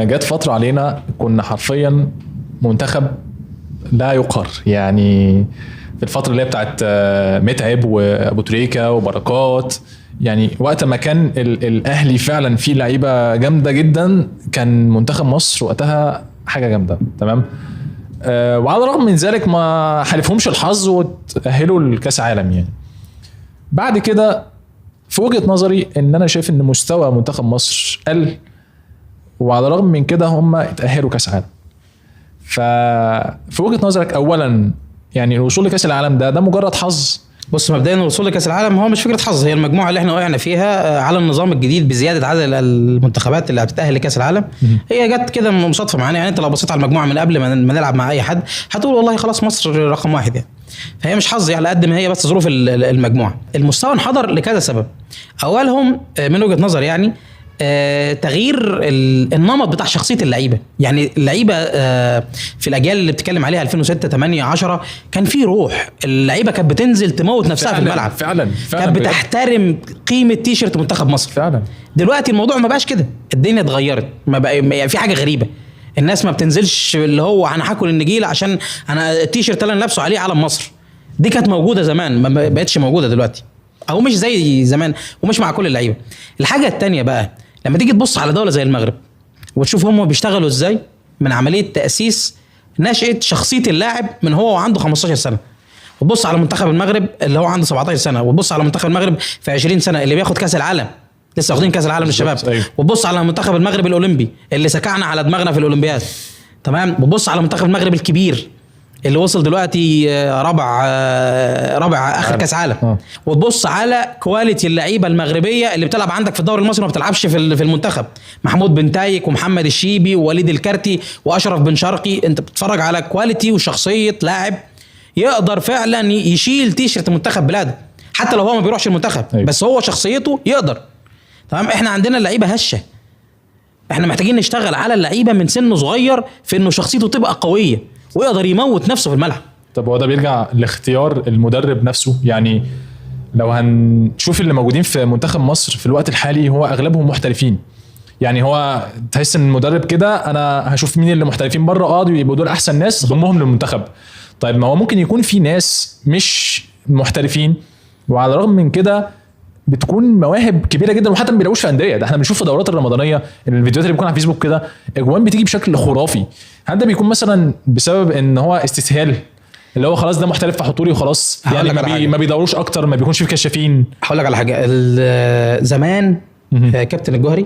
جت فترة علينا كنا حرفيا منتخب لا يقهر، يعني في الفترة اللي هي بتاعت متعب وابو تريكه وبركات، يعني وقت ما كان الاهلي فعلا فيه لعيبة جامدة جدا، كان منتخب مصر وقتها حاجة جامدة. تمام. وعلى الرغم من ذلك ما حالفهمش الحظ وتأهلوا لكاس عالم. يعني بعد كده في وجهه نظري ان انا شايف ان مستوى منتخب مصر قل، وعلى الرغم من كده هم اتأهلوا كاس عالم. ففي وجهه نظرك اولا يعني الوصول لكاس العالم ده مجرد حظ؟ بص، مبدئيا الوصول لكاس العالم هو مش فكرة حظ، هي المجموعة اللي احنا وقعنا فيها على النظام الجديد بزيادة عدد المنتخبات اللي هتتاهل لكاس العالم، هي جت كده مصادفة معانا. يعني انت لو بصيت على المجموعة من قبل ما نلعب مع اي حد هتقول والله خلاص مصر رقم واحد يعني. فهي مش حظ على قد ما هي بس ظروف المجموعة. المستوى انحدر لكذا سبب، اولهم من وجهه نظري يعني تغيير النمط بتاع شخصية اللعيبة. يعني اللعيبة في الاجيال اللي بتتكلم عليها 2006 8 10 كان في روح، اللعيبة كانت بتنزل تموت نفسها في الملعب، فعلا كانت بتحترم قيمة تيشيرت منتخب مصر فعلا. دلوقتي الموضوع ما بقاش كده، الدنيا اتغيرت، ما بقى يعني في حاجة غريبة، الناس ما بتنزلش اللي هو انا هاكل النجيله عشان انا التيشيرت اللي انا لابسه عليه علم مصر. دي كانت موجودة زمان، ما بقتش موجودة دلوقتي، او مش زي زمان ومش مع كل اللعيبة. الحاجة الثانية بقى، لما تيجي تبص على دولة زي المغرب وتشوف هم بيشتغلوا ازاي من عملية تاسيس نشاة شخصية اللاعب من هو وعنده 15 سنة، وتبص على منتخب المغرب اللي هو عنده 17 سنة، وتبص على منتخب المغرب في 20 سنة اللي بياخد كاس العالم، لسه واخدين كاس العالم للشباب، أيوه. وتبص على منتخب المغرب الاولمبي اللي سكعنا على دماغنا في الاولمبياد، تمام، وتبص على منتخب المغرب الكبير اللي وصل دلوقتي رابع اخر كاس عالم، وتبص على quality اللعيبة المغربية اللي بتلعب عندك في الدوري المصري وما بتلعبش في المنتخب، محمود بن تايك ومحمد الشيبي ووليد الكارتي واشرف بن شرقي. انت بتتفرج على quality وشخصية لاعب يقدر فعلا يشيل تيشرت منتخب بلاده حتى لو هو ما بيروحش المنتخب، أيوه. بس هو شخصيته يقدر. تمام. احنا عندنا اللعيبة هشه، احنا محتاجين نشتغل على اللعيبة من سن صغير في انه شخصيته تبقى قوية ويقدر يموت نفسه في الملعب. طب هو ده بيرجع لاختيار المدرب نفسه. يعني لو هنشوف اللي موجودين في منتخب مصر في الوقت الحالي هو اغلبهم محترفين، يعني هو تحس ان المدرب كده انا هشوف مين اللي محترفين بره، يبقوا دول احسن ناس ضمهم للمنتخب. طيب ما هو ممكن يكون في ناس مش محترفين وعلى الرغم من كده بتكون مواهب كبيرة جدا، وحتى ما بيلاقوش في اندية. ده احنا بنشوف في دورات الرمضانية الفيديوهات اللي بتكون على فيسبوك كده اجوان بتيجي بشكل خرافي. هل ده بيكون مثلا بسبب ان هو استسهال، اللي هو خلاص ده محترف فحطوا لي وخلاص، يعني ما بيدوروش اكتر، ما بيكونش في كشافين؟ هقول لك على حاجة. زمان كابتن الجوهري